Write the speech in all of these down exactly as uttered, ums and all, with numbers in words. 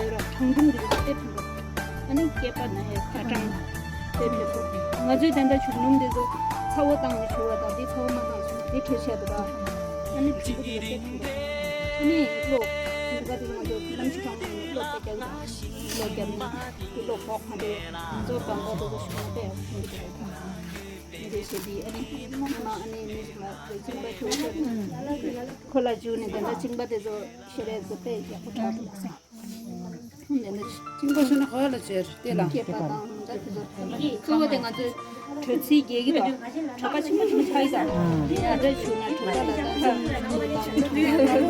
ཡོད་ར་གྲང་འབྲུམ་འདི་ཚོ་དཔེ་ཕན་པོ། ཨ་ནི་སྐེད་པ་ན་ཡ་ཁ་གྲང་དཔེ་ཕན་པོ། ང་ཚོའི་དེ་འདྲ་བྱུག་སྣུམ་འདི་ཚོ་ཚ་བོ་བཏང་ནས་བྱུག་པ་དང་དེ་ཚ་བོ་མ་བཏང་བྱུག་དེ་ཁྲེལ་ཆེ་འདུག་ག་ཨ་ནི་གྲང་འབྲུམ་འདི་ཚོ་དཔེ་ཕན་པོ། ཨ་ནི་གློ་འདི་ག་དེ་ང་ཚོ་ལམ་ཆུ་གྲང་མོ་ནས་གློ་དཔེ་རྒྱག་གི་གློ་རྒྱབ་ནས་དེ་གློ་ཕོག་ག་དེ་ང་ཚོ་གྲང་པོ་དེ་ཚོ་བྱུག་ན་དཔེ་ཡག་པོ་ཕན་གི་འདུག་ག་མི་དེ་བྱེད་དེ་ཨ་ནི་མ་ཨ་ནི་མི་ཞིག་ལ་རྩིང་པ་ཞུ་ཁོ་ལ་བཅུག་ནས་དེ་འདྲ་རྩིང་པ་དེ་ཚོ་ཤེས་རེ་ཚོ་དཔེ་ཡག་པོ་ཆགས་འདུག་ཟེར། དེ་འདྲ་རྩིང་པ་ཞུ་ན་ག་ལ་བྱེད་དེ་ལ། སྐེད་པ་དང་འདྲ་དེ་ཚོ་གཙོ་བོ་དེ་ང་ཚོས་དྲོད་ཚིལ་རྒྱས་ཀྱི་དང་གྲོད་པ་ཆེན་པོ་ཆེན་པོ་ཆགས་ཡི་དང་དེ་ཡང་འདྲ་བྱུང་ན་གྲོད་པ་ལ་ད་ཚ་བ་ཡོད་ན་ཚ་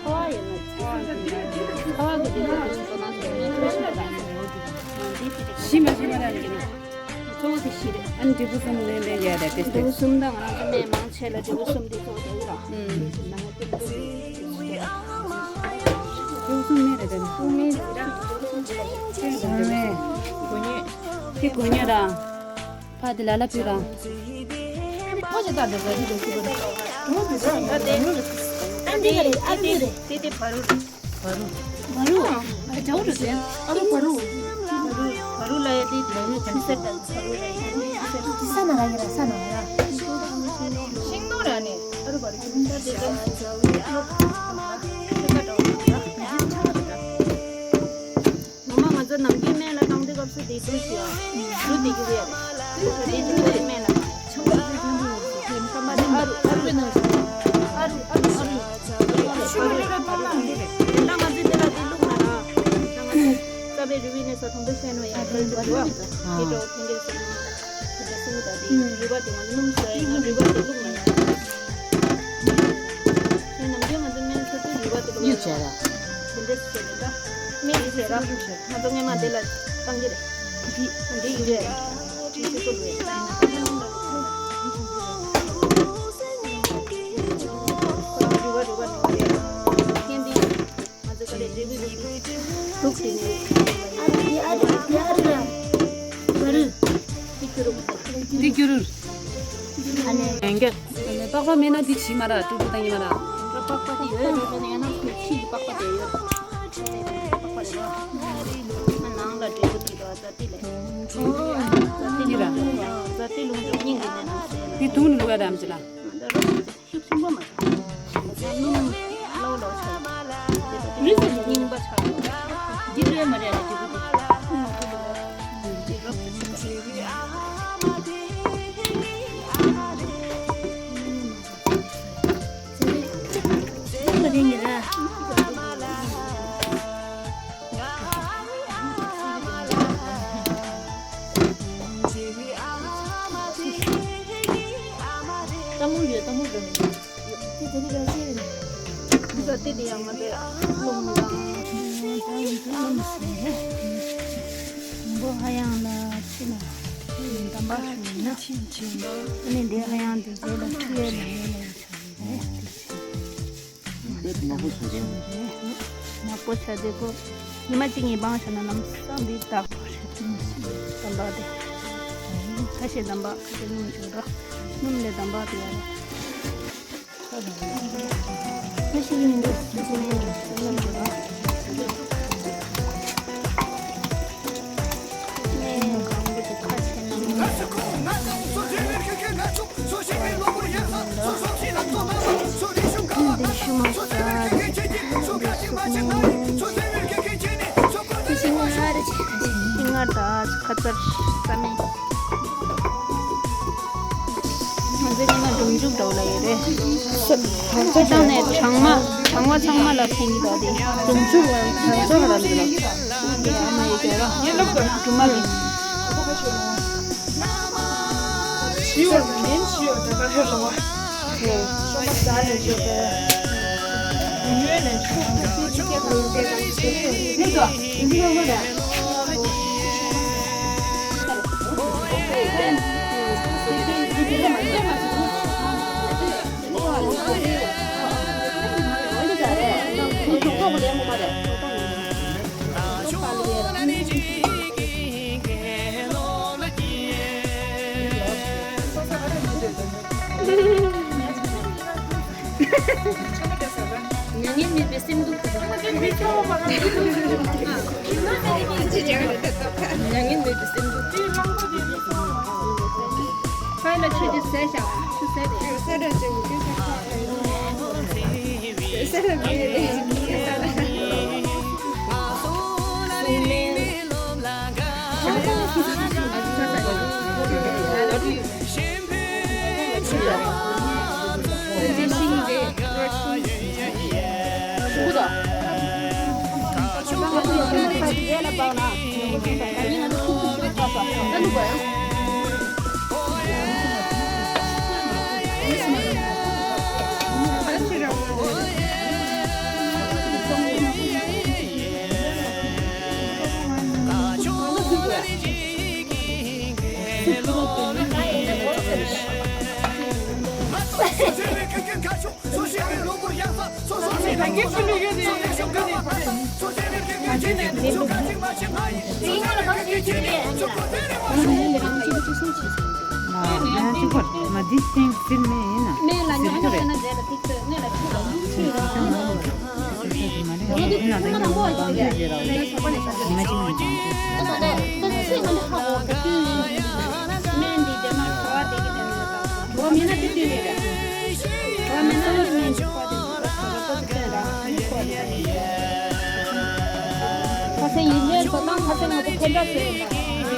བ་གི་དེ་ཚོ་དེ་ཚོ་ན་ཚོ་ཡིན་འདྲ་ཞིག་དང་ཞི་མ་ཞི་མ་རང་གི་ན། གཙོ་བོ་དེ་ཤི་རེད། ཨ་ནི་འབྲས་བུ་གསུམ་ལེན་ལེན་ཡ་རེད་དེ་འབྲས་བུ་གསུམ་དང་ང་རང་ཚོ་སྨན་མང་ཆེ་ལ་འབྲས་བུ་གསུམ་དེ་གཙོ་བོ་དེ་ཡོད་ར། ཨུམ། འབྲས་བུ་གསུམ་སྨན་རེད་དེ་ནི། གསུམ་སྨན་རེད་ར། འབྲས་བུ་གསུམ་དེ་ལ་ཡོད་ར། གསུམ་སྨན། དགུ་ཉོས། དེ་དགུ་ཉོས་ར། ཕ་དེ་ལ་ལ་ཕུད་ར། ཨ་ནི་ཕོ་ཅི་ད་འདི་ག་རེ་འདུག་ཟེར་བ་རེད། ཨ་འདི་ག་རེ་ཨ་འདི་རེད། དེ་དེ་བ་རུ་རེད། བ་རུ། བ་རུ། ཨ་ཅའོ་རུ་ཟེར། ཨ་རུ་བ་རུ། བ་རུ་ལ་ཡ་དེ་བ་རུ་ཆུ་སེར་དང་བ་རུ་ལ་ཡ་དེ་ཆུ་སེར། དེ་ས་ན་ར་ཡ་ར་ས་ན་ར། ཤིང་སྡོང་ར་ནི་ཨ་རུ་བ་རུ་ཆུ་སེར་དེ་ལ་ས་ན་ར། ངོ་མ་ང་ཚོ་ནམ་རྒྱུན་སྨན་ལ་བཏང་དུས་སྐབས་སུ་དེ་འབྲུ་ཞིག་འབྲུ་དེ་རྒྱུ་རེད། དེ་འབྲུ་དེ་སྨན་ལ་བཏང་། ཆང་དེ་འབྲུ་ཆང་མ་དེ་ཨ་རུ་ཨ་རུ་ཨ་རུ་ཨ་རུ་ཨ་རུ་ཨ་རུ། ད་ང་ཚོས་དེ་ལ་དེ་བླུགས་ན་ར། ད་ང་ཚོས་རྩ་བའི་རི་བོའི་གནས་ས་དང་པོ་བཤད་ནོ་ཡང་དེ་འདུག་གོ། དེ་འདྲ་བོ་ཕན་གྱི་སོང་། དེ་འདྲ་སོང་ད་དེ་རུས་པ་དེ་ང་ཚོ་སྣུམ་ཟ་ཡིན་ན་རུས་པ་དེ་བླུགས་ན་ཡང་། དེ་ནམ་རྒྱུན་ང་ཚོ་སྨན་ཟ་དུས་རུས་པ་དེ་བླུགས་ཡོད་ན་བྱས་ར། དེ་འདྲ་བྱས་ནས་ད་སྨན་དེ་བྱས་ར། ང་ཚོ་སྔས་མ་དེ་ལ་བཏང་གི་རེད། འདི་འདི་ཡོད་རེད། དེ་ཚོ་བླུགས་ཡོད། རུས་པ་དེ་བླུགས་ན་ཡང་། ང་ཚོ་ག་ལེར་འབྲས་བུ་ཡིན། དུག་དེ་ནི། ཨ་རུ་དེ་ཨ་རུ་དེ་ཨ་རུ་ར། བ་རུ། དེ་སྐྱུ་རུ། དེ་སྐྱུ་རུ། ཨ་ནི། ཡང་བསྐྱར། པགས་པ་མེད་ན་དེ་བྱི་མ་ར་ཏུ་ཏུ་བཏང་གི་མ་ར། པགས་པ་དེ་ཡོད་རེད་ལ་ཡང་ན་ཁོའི་ཕྱི་གི་པགས་པ་དེ་ཡོད། པགས་པ་རེད་བ། ཨ་ནང་ལ་འབྲས་བུ་དེ་ར་ཛ་ཏི་ལས། ཛ་ཏི་ལུང་ཛ་ཏི་ལུང་དུ་སྙིང་གི་ནད་ནང་ཟེར་ན། དེ་དུང་ནི་ལུག་ཡ་རམ་ཅི་ལ། ང་ད་རོ། ཤུགས་ཆེན་པོ་མ་བྱུང་། སྣུམ་ལོ་ལོ་ཆགས། རི་ཟེར་རྙིང་པ་ཆགས། འདི་ལོས་མ་རེད་ལ་འདི་བུ་འདི། ཏ་མུ་ཡོད། ཏ་མུ་འགྲོ་མི་འདུག་དེ་དེ་རིགས་ལ་ཤེས་རེད། འདི་ཚོ་དེ་དེ་ཡང་མ་རེད། ལུང་དང་། མགོ་ཧ་ཡང་ལ་ཕྱི་ལ་འདམ་པ་ཞུ་ན། ཨ་ནི་འདི་ཧ་ཡང་འདི་རྗེས་ལ་ཁྲི་ཡའི་ལ་ཡའི་ལ་ཡ་ཆགས་རེད། དཔེ་ནག་པོ་བྱས་རེད། ནག་པོ་བྱས་དེ་ཁོ་ཉི་མ་གཅིག་གཉིས་སྦང་བྱས་ན་ལམ་སང་འདི་དག་པོ་རེད། འདམ་པ་དེ་ཁ་ཤས་འདམ་པ་ཁ་ཤས་སྣུམ་བྱུག་རོགས། སྣུམ་ལས་འདམ་པ་དེ་ཡ་རེད། ཁ་ཤས་མི་འདུག་ཁ་ཤས་མི་འདུག་ཤིང་ང་ད་ཁ་ཚར་ས་མེད། ང་ཚོའི་ཉི་མ་སྒྲུང་མཇུག་འདྲ་བོ་ལ་ཡོད་རེད། ཁ་སང་ནས་གྲང་མ་གྲང་བ་ཚང་མ་ལ་ཕན་གྱི་འདུག་དེ། སྒྲུང་མཇུག་ལ་གྲང་ས་ལ་འདི་ལ། ཨ་མ་ཡི་གེ་ར། སྒྲུང་མ་གི། ཞི་བ་དང་ལན་ཞི་བ་དང་ཁ་ཧེར་ལོ་བ། ཤོག་ཟ་ནས་ཞོག་པའི་ཡུལ་ནས་ཆུ་ཁ་སི་ཁ་སི་ཁ་སི་ཁ་སི་ཁ་སི། མྱ་ངན་མེད་པའི་སེམས་འདུག་མྱ་ངན་མེད་པའི་སེམས་འདུག་ཕ་ལ་ཆུ་དེ་ཟས་བཞག་ཆུ་ཟས་རེད། ཟས་ར་ཅན་གྱི་ཆུ་ཟས་ཁ་ཟས་ར་མེད་རེད། ང་གཅིག་པར་མ་འདི་སྟེང་ཟིན་མེད་ཡིན་ན། མེད་ལ་ཉོ་ཉོ་ཟེར་ན་འདྲེ་ལ་ཐིག་ཚོད་ངས་ལ་ཁྱོད་ལ་མི་ཚོད་ར། ངས་འདི་ཚོད་མ་ལ་ཡོང་འདི་ཚོད་མ་ལ་ཡོང་འདི་ཚོད་ར། ཉི་མ་གཅིག་མ་ཡོང་། ད་ད་ད་ཚོད་མ་ལ་ཧ་གོ་ག་དུས་ཡིན། སྨན་འདི་འདྲེ་མ་གྲོ་བ་དེ་གི་དེ་མི་ལ་ད་གྲོ་བ་མེད་ན་དེ་དུས་རེད་ར། གྲོ་བ་མེད་ན་ནི་སྨན་འདི་ཁོ་དེ་གི་ད་གྲོ་བ་ཚོད་ཚོད་ར་ཁོ་དེ། ཁ་སང་ཡིན་ནའི་བཟོ་སྟངས་ཁ་སང་ང་ཚོ་ཕན་འདྲ་བཟོས་ཡོད་པ།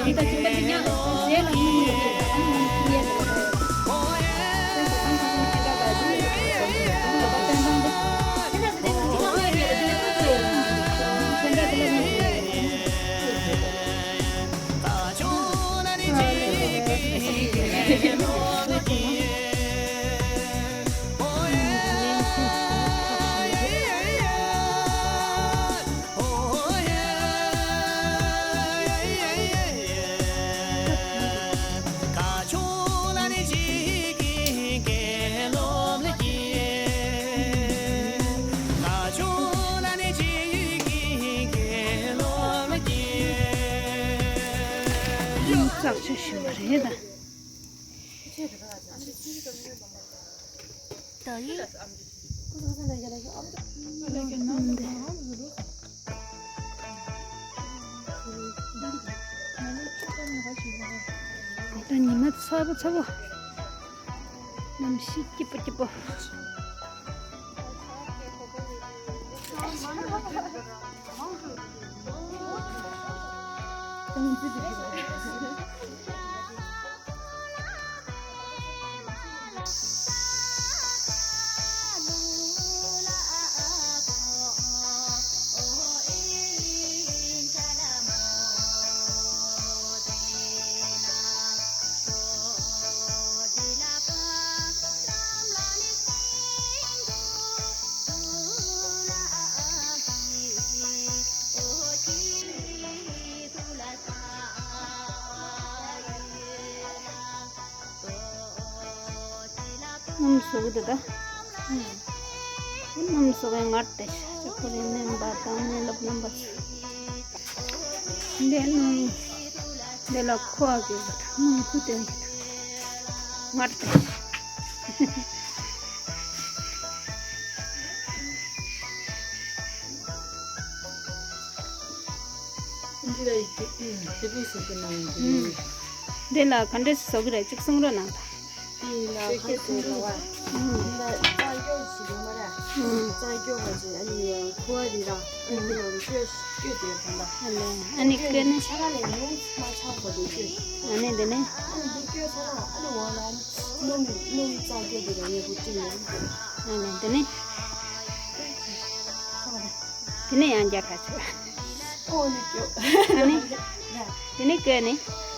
འདི་ད་གཅིག་པ་གཅིག་རྐྱང་རེད་ལ་སྙིང་རེད་ལ་སྙིང་རེད་ལ། ཁ་སང་ཁ་སང་ཕན་འདྲ་ལ་ཕན་འདྲ་དེ་ལ་སྙིང་རེད། ཙག་ཆུ་ཞིམ་པ་རེད་ད། ད་ཡིན། ད་ཉི་མ་ཚ་པོ་ཚ་པོ། གནམ་གཤིས་སྐྱིད་པོ་སྐྱིད་པོ། སྣུམ་བཟོ་གི་འདུག་ད། སྣུམ་བཟོ་གི་ངར་ཏེ་ཤ་ཅག་པོ་རེ་མེན་པ་དང་མེན་ལབ་རྣམ་པ་ཚོ། འདི་སྣུམ། འདི་ལ་ཁུ་བ་གི་སྣུམ་ཁུ་སྟོན་གི་འདུག་ངར་ཏེ་ཤ། འདི་ལ་ག་འདྲས་བཟོ་གི་རེད། གཅིག་གསུང་རོགས་གནང་དང་། དེ་ལ་ཁ་སོ་ར་བ། ཨུམ། འདི་ལ་རྩ་སྐྱོག་ཞིག་ཡོད་མ་རེད། ཨུམ། རྩ་སྐྱོག་བ་ཞིག་ཨ་ནི་ཁུ་བ་རི་ར། ཨ་ནི་ལོ་སྐྱོག་སྐྱོག་དེ་བ་ལ། ཨ་ལེ། ཨ་ནི་སྐྱོག་ནི་ཆ་ག་ལས་ཉུང་མ་ཆག་པ་དེ་སྐྱོག་ཨ་ནི་འདི་ནི། ཨ་ནི་འདི་སྐྱོག་ཚ་ལ་ཨ་ནི་འོ་ལ་སྣུམ་སྣུམ་རྩ་སྐྱོག་དེ་ར་ཡོད་པོ་སྐྱོག་ཡོད། ཨ་ནི་འདི་ནི། དེ་ནས་ཡང་རྒྱ་ཁ་ཆེ། ཨོ་ནི་སྐྱོ། ཨ་ནི། དེ་ནས་སྐྱོ་ནི།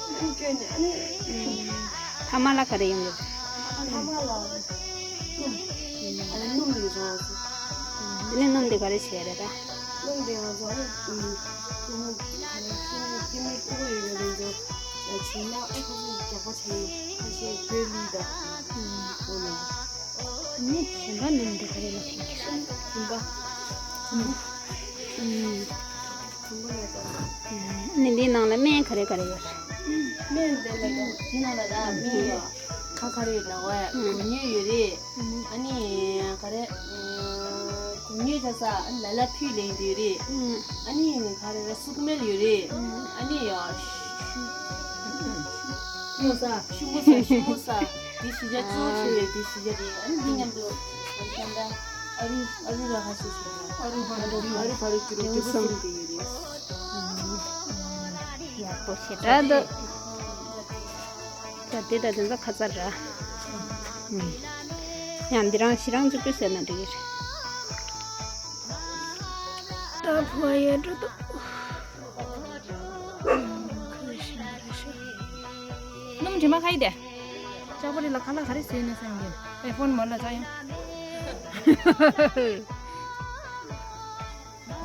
ཨ་ནི་སྐྱོ་ནི་ཨ་ནི། ཨུམ། ཐ་མ་ལ་ག་རེ་ཡོང་གི། ཐ་མ་ལ། སྣུམ། ཨ་ནི་སྣུམ་ཡོད་རང་སོ། དེ་ནས་སྣུམ་དེ་ག་རེ་བྱས་རེད་ད། སྣུམ་དེ་ང་ཚོ་ཨ་ནི། ཨུམ། ཀུ་མུ་ག་རེ་ཀུ་མུ་ཀུ་མུ་ཕྲུ་གུ་ཡོད་རེད་ཚོ། བྱུང་ན་ཨ་ཁོ་ཚོ་རྒྱག་པ་བྱས་ཡོད། ཁ་ཤས་བོད་ལི་ད། ཨུམ། ཨོ་ནི། ནི་ཞིམ་པ་ནི་འདི་ག་རེ་ལ་ཐེན་གྱི་རེད། ཞིམ་པ། ཨུམ། ནི་འདི་ནང་ལ་སྨན་ག་རེ་ག་རེ་ཡོད་རེད། སྨན་འདི་ལ་ད་འདི་ནང་ལ་ད་སྨན་ཡོད། ཁ་ཁ་རེ་ཡོད་ན་འོ་ཡ། ཨུམ། གོ་སྙོད་ཡོད་རེད། ཨུམ། ཨ་ནི་ག་རེ། གོ་སྙོད་ཆ་ས་ལ་ལ་ཕུད་ལེན་དུས་རེད། ཨུམ། ཨ་ནི་ག་རེ་ར་སུག་སྨེལ་ཡོད་རེད། ཨུམ། ཨ་ནི་ཡ་ཤུ། ཤུ་མོ་ས། ཤུ་མོ་ས། ཤུ་མོ་ས། དེ་ཤི་ཇ་གཙོ་བོ་ཆེ་བའི་དེ་ཤི་ཇ་རེད། ཨ་ནི་འདི་མཉམ་དུ་ཨ་རུ་ཨ་རུ་ར་ཧ་ཤི་ཤི་ཨ་རུ་ཧ་རུ་ཨ་རུ་ཧ་རུ་ཀྱི་རུ་ཀྱི་བུ་སུམ་དེ་ཡོད་རེད། ཡག་པོ་ཞེ་དྲག་འདུག་ད་དེ་ད་དེ་ཚོ་ཁ་ཚར་ར། ཡང་འདི་རང་ཤི་རང་བཅུག་པའི་ཟེར་ན་འགྲིག་གི་རེད། ད་ཕོ་ཡ་འགྲོ་འདུག་སྣུམ་དྲི་མ་ཁ་ཡི་དེ། ལྕགས་པོ་རི་ལ་ཁ་ལག་ག་རེ་ཟོས་ནས་སེམས་ཀྱི་ཨེ་ཕོན་མོ་ལ་ཙ་ཡང་།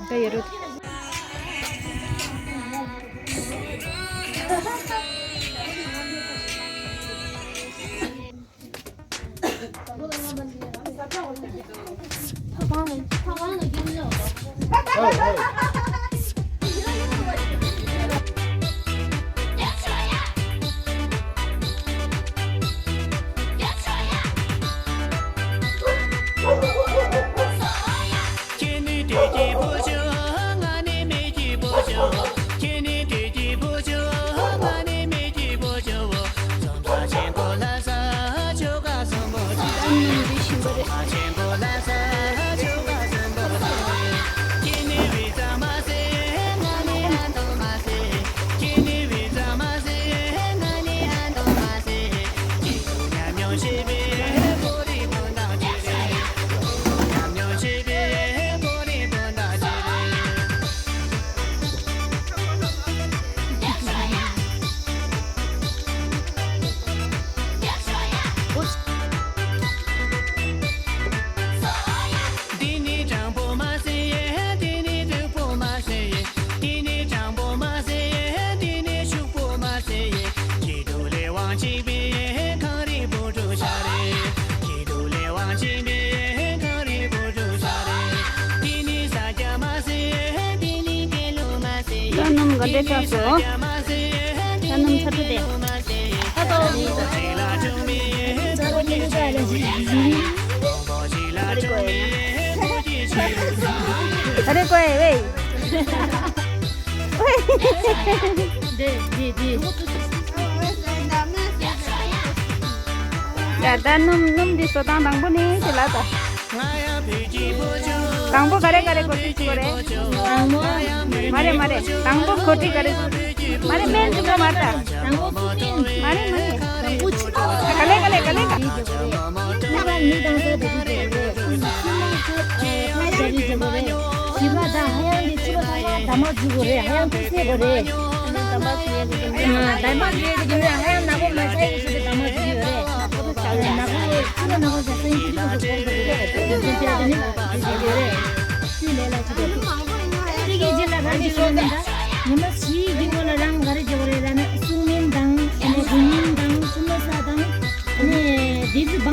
ད་ཡ་རུ། ཁྱེད་ནི་བདེ་སྐྱིད་བུ་ཆུ། ང་ནི་མི་སྐྱིད་བུ་ཆུ། ཁྱེད་ནི་བདེ་སྐྱིད་བུ་ཆུ། ང་ནི་མི་སྐྱིད་བུ་ཆུ། འཛོམས་ས་ཆེན་པོ་ལ་ས་ཆུ་ཁ་སོང་བོ་ཆུ། འཛོམས་ས་ཆེན་པོ་ལ་ས་ཆུ་ཁ་སོང་བོ་ཆུ། ཁྱེད་ནི་བི་ཙ་མ་སེ། ང་ནི་ཨ་ཏོ་མ་སེ། ཁྱེད་ནི་བི་ཙ་མ་སེ། ང་ནི་ཨ་ཏོ་མ་སེ། ཉམས་མྱོང་ཤེས་པའི་བོ་རི་བོ་ནག་ཅི་རེད། ཉམས་མྱོང་ཤེས་པའི་བོ་རི་བོ་ནག་ཅི་རེད། འདི་ནི་སྤྲང་པོ་མ་ཟེར། འདི་ནི་སྡུག་པོ་མ་ཟེར། འདི་ནི་སྤྲང་པོ་མ་ཟེར། འདི་ནི་ཕྱུག་པོ་མ་ཟེར། སྐྱིད་སྡུག་ལས་དབང་གཅིག་པའི་གངས་རི་བོ་གྲུ་ཆ་རེད། སྐྱིད་སྡུག་ལས་དབང་གཅིག་པའི་གངས་རི་བོ་གྲུ་ཆ་རེད། འདི་ནི་ས་སྐྱ་མ་ཟེར། འདི་ནི་ཀེ་ལུ་མ་ཟེར། ད་སྣུམ་ག་འདྲས་ཆགས་སོང་། ད་སྣུམ་ཚ་དྲི་དེ། ད་ཏོ། ཨ་རེ་ཀོ་ཨེ་ཝེ། འདི་འདི་འདི། ཡ་ད་སྣུམ་སྣུམ་འདི་བཟོ་སྟངས་དང་པོ་ནི་དེ་ལ་ད། དང་པོ་ག་རེ་ག་རེ་གོ་སྲིད་ཅིག་གོ་རེད། དང་པོ། མ་རེད་མ་རེད། དང་པོ་གོ་སྲིད་ག་རེ། མ་རེད་སྨན་ཅིག་གོ་མ་རེད་ད། དང་པོ་སྨན། མ་རེད་མ་རེད། དང་པོ་ཅིག་ག་ལེ་ག་ལེ་ག་ལེ་ག། ད་མི་དང་ས་དེ་ཚོ་རེད། ཁྱི་མ་ཚོ་ཨ་ཁ་ཤས་རེད་ཅེས་པ་རེད། བྱིས་པ་དང་ཧ་ཡང་གི་བྱིས་པ་ཚང་མ་འདབ་མ་བརྫུས་དགོས་རེད། ཧ་ཡང་ཐུག་སེ་དགོས་རེད། འདབ་མ་བརྫུས་ཡས་དགོས་ཀྱི་འདུག་འདབ་མ་བརྫུས་ཡས་དེ་ཀྱི་ནི་ཧ་ཡང་ནག་པོ་མ་ཆགས་ཡས་ཞིག་གི་འདབ་མ་བརྫུས་ཡོད་རེད། ནག་པོ་ཆགས་ཡོད། ནག་པོ་ཁྱི་མ་ནག་པོ་ཆགས་སེ་ཁྱི་ཁོ་ཚོ་སྐོར་དུ་རེད། དེ་ཚོ་བྱས་དེ་ནི་བརྫུས་ཡོད་རེད། ཁྱི་ལས་ལ་ཁྱི་ཁོ་ཚོ། དེ་གི་རྗེས་ལ་རང་གི་ཤོག་ནི་ད་ཉི་མ་བཞིའི་རྒྱུན་ལ་རང་ག་རེ་བྱེད་དགོས་རེད་ལབ་ན་སྲུང་སྨན་དང་ཨ་ནི་རུས་སྨན་དང་ཆུ་མོ་ས་དང་ཨ་ནི་བདེ་ཚིག་སྦ་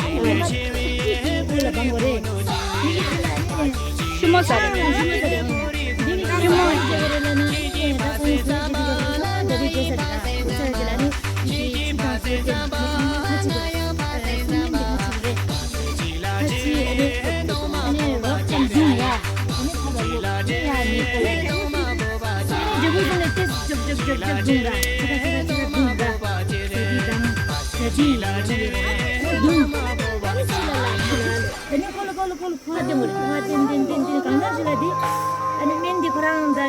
ལ་ཁོ་ལ་སྦང་དགོས་རེད། ཤུ་མོ་ཟ་རེད། ཤུ་མོ་ཟ་རེད། འདི་ནི་ཤུ་མོ་ཟ་རེད་ལ་ན་ནི་ད་ཁོང་ཚོ་ཅི་ཟེར་གི་འདུག་འདི་རིགས་བྱས་ཟེར་ད་ཁོང་ཚོ་ཅི་ལ་ནི་འདི་ཅི་དང་ཟེར་ཏེ་ཁ་ཅིག་ཁ་ཅིག་རེད། ཁ་ཅིག་ཨ་ནི་ཨ་ནི་རོགས་ཙམ་འབྱུང་ཡ། ཨ་ནི་ཁ་ལ་ལོ་ཡ་ནི་ཁོ་ལ་ཡ། ཨ་ནི་འབྲས་བུ་ཟེར་ནས་ཏེ་ཅོབ་ཅོབ་ཅོབ་ཅོབ་འབྱུང་ར། ཁ་ཁ་ཁ་ཁ་འབྱུང་ར། ཟ་དུས་དང་ཟ་དུས་ཡ་ནི་ཡོད་ར། འབྱུང་། ཨ་ནི་ཅི་ལ་ལ་ཁ་ལ་ལོ། ཨ་ནི་ཁོ་ལ་ཁོ་ལ་ཁོ་ལ་ཕོ་བ་བསྟེན་དགོས་རེད། ཕོ་བ་བསྟེན་བསྟེན་བསྟེན་བསྟེན་གང་ལྟར་ཞིག་ལ་དེ། ཨ་ནི་སྨན་དེ་ཁོ་རང་ད་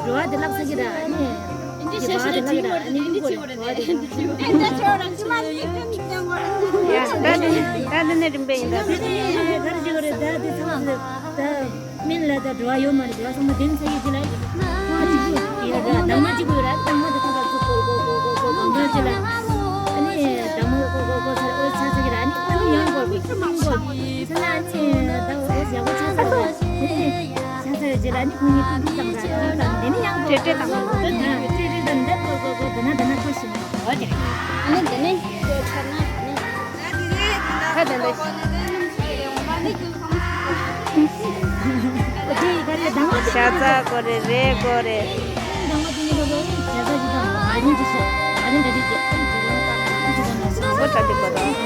འགྲོ་བ་དེ་བརླག་ས་གི་ར། ཨ་ནི་འདི་ཤ་ཤ་དེ་བརླག་གི་ར། ཨ་ནི་ཡིན་དགོས་རེད། ཕོ་བ་དེ་བརླག་གི་ར། ད་དེ་ད་དེ་ནས་རིམ་པས་ཡིན་ད། ཨ་ནི་ག་རེ་བྱེད་དགོས་རེད། ད་དེ་ཚང་མ་ད་སྨན་ལ་ད་འགྲོ་བ་ཡོད་མ་རེད། འགྲོ་བ་ཚང་མ་བདེན་ཚ་ཡི་ཅི་ལ་ཡིན། ཁོ་གཅིག་པུ་ཡིན་ར། འདབ་མ་གཅིག་པུ་ཡོད་ར། འདབ་མ་དེ་ཁོ་ལ་ཚུར་བསྐོར་བསྐོར་བསྐོར་བསྐོར་བསྐོར་གང་འདྲ་ཅི་ལ། ཨ་ནི་འདབ་མ་བསྐོར་བསྐོར་བསྐོར་ཚར། ཨོ་ཚར་ཚར་གི་ར། ཨ་ནི་ཨ་ནི་ཡང་བསྐོར་བསྐོར་ཚུར་བསྐོར་ཚར་ལ། ཨ་ནི་ད་ཨོ་ཡག་པོ་ཆགས་ཚར་ར། ཨ་ནི་ཆགས་ཚར་རྗེས་ལ་ཨ་ནི་ཁོང་གཉིས་ཏུ་ཏུ་བཏང་ར། ཏུ་བཏང་དེ་ནི་ཡང་བསྐོར་བསྐོར་ཏྲེ་ཏྲེ་བཏང་ར། ཨ་ནི་ཏྲེ་ཏྲེ་བཏང་འདི་བསྐོར་བསྐོར་བསྐོར་བསྐོར་དེ་ན་དེ་ན་བསྐོར་ཞིག་ནི་ཨོ་དེ་རེད། ཨ་ནི་དེ་ནི་ཏྲེ་ཚར་ན་ཨ་ནི། ད་དེ་འདྲ་ཞིག་ཤ་ཚ་དགོས་རེད། རས་དགོས་རེད། ལོ་ཁྲ་དེ་དགོས་དང་།